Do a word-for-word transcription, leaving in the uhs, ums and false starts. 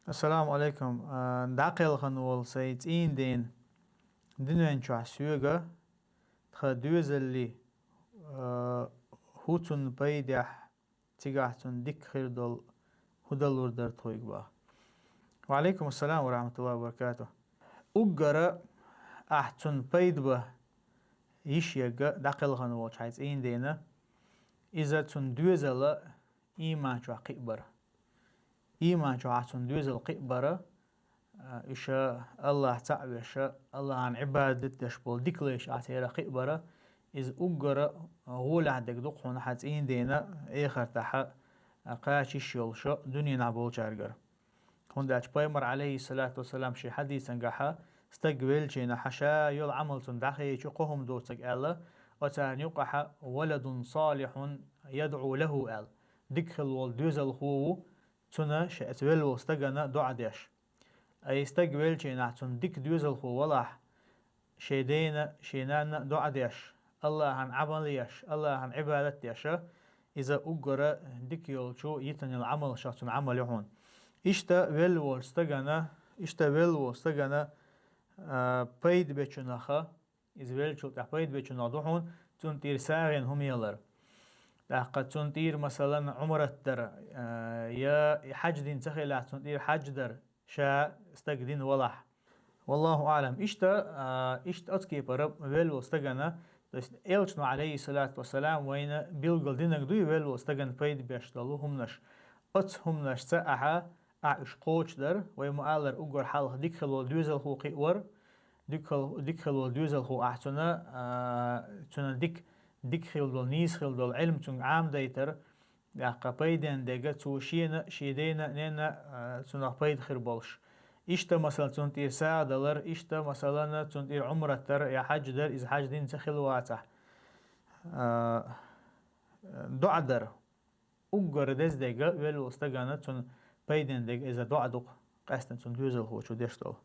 Ассаламу алейкум. А, дӀакхелхана волу сайн цӀийнан дена дуьнен чохь соьга тхан доьзалли, а, хӀу цунна пайдехь, цигахь цунна дика хир долу хӀу далур дара тхоьга боху. Ва алейкум ассалам ва рахматуллахи ва баракатух. Уггара ахь цунна пайда бан йиш егга дӀакхелхана волчу хьайн цӀийнан дена, иза цунна доьзала ийман чохь кхиъ бара. Ийман чохь ахь цунна доьзал кхиъ бара, а, уьш Аллах цхьаъ веша, Аллахьан Ӏибадат деш болу дика лайш ахь церан кхиъ бара, иза уггара гӀолехь дерг ду хьуна хьан цӀийнан дена эхартахь, а, кхача йиш йолуш дуьненахь болчаьргара. ХӀунда аьлча пайхамар, алейхиссалату вассалам, шен хьадисангахь, стаг веллачийнахь ша йолу Ӏамал цунна дӀахаийча кхо хӀума доцург аьлла, оцарна юкъахь «Валадун салихьун ядӀу лаху» аьлла, дика хилла волу доьзалхо ву, цунна шен оцу велла волу стагана доӀа деш. Ай стаг веллачийнахь цунна дика доьзалхо валахь, шен дена, шен нанна доӀа деш, Аллахьан Ӏамал еш, Аллахьан Ӏибадат деш, иза уггара дика йолчу йитинал Ӏамалшах цуьнан Ӏамал ю хьуна. Иштта велла волчу стагана, иштта велла волчу стагана, а, пайда бечуьнах, иза веллачул тӀаьхьа пайда бечуьнах ду хьуна, цунна тӀера сагӀина хӀума ялар. ТӀаккха цунна тӀера, масалан, Ӏумрат дар, а, я и хьаьж дина ца хилахь, цунна тӀера хьаьж дар, ша стаг дина валахь. Валлаху аълам. Иштта, а, иштта оцу кепара велла волу стагана, то есть элчано, алейхиссалату вассалам, вайна билггал динарг дуй велла волу стагана пайда беш долу хӀуманаш. Оцу хӀуманашца ахьа, ахь уьш кхочушдар, вай ма-аллара уггар хьалха дика хилла волу доьзалхо кхиъ вара, дика хил-, дика хилла волу доьзалхо ахь цунна, а, цунна дика, дика хилла долу, нийса хилла долу Ӏилма цуьнга Ӏамадайтар, тӀаккха пайденна дерг цо шена, шен дена, ненна, а, цунах пайда хир болуш. Иштта, масалан, цунна тӀера сагӀа далар, иштта, масалан, цунна тӀера Ӏумрат дар я хьаьж дар, иза хьаьж дина ца хилла вацахь. А, доӀа дар. Уггар деза дерг велла волу стагана цунна пайденна дерг иза доӀа ду-кх, къаьсттина цунна доьзалхочо деш долу.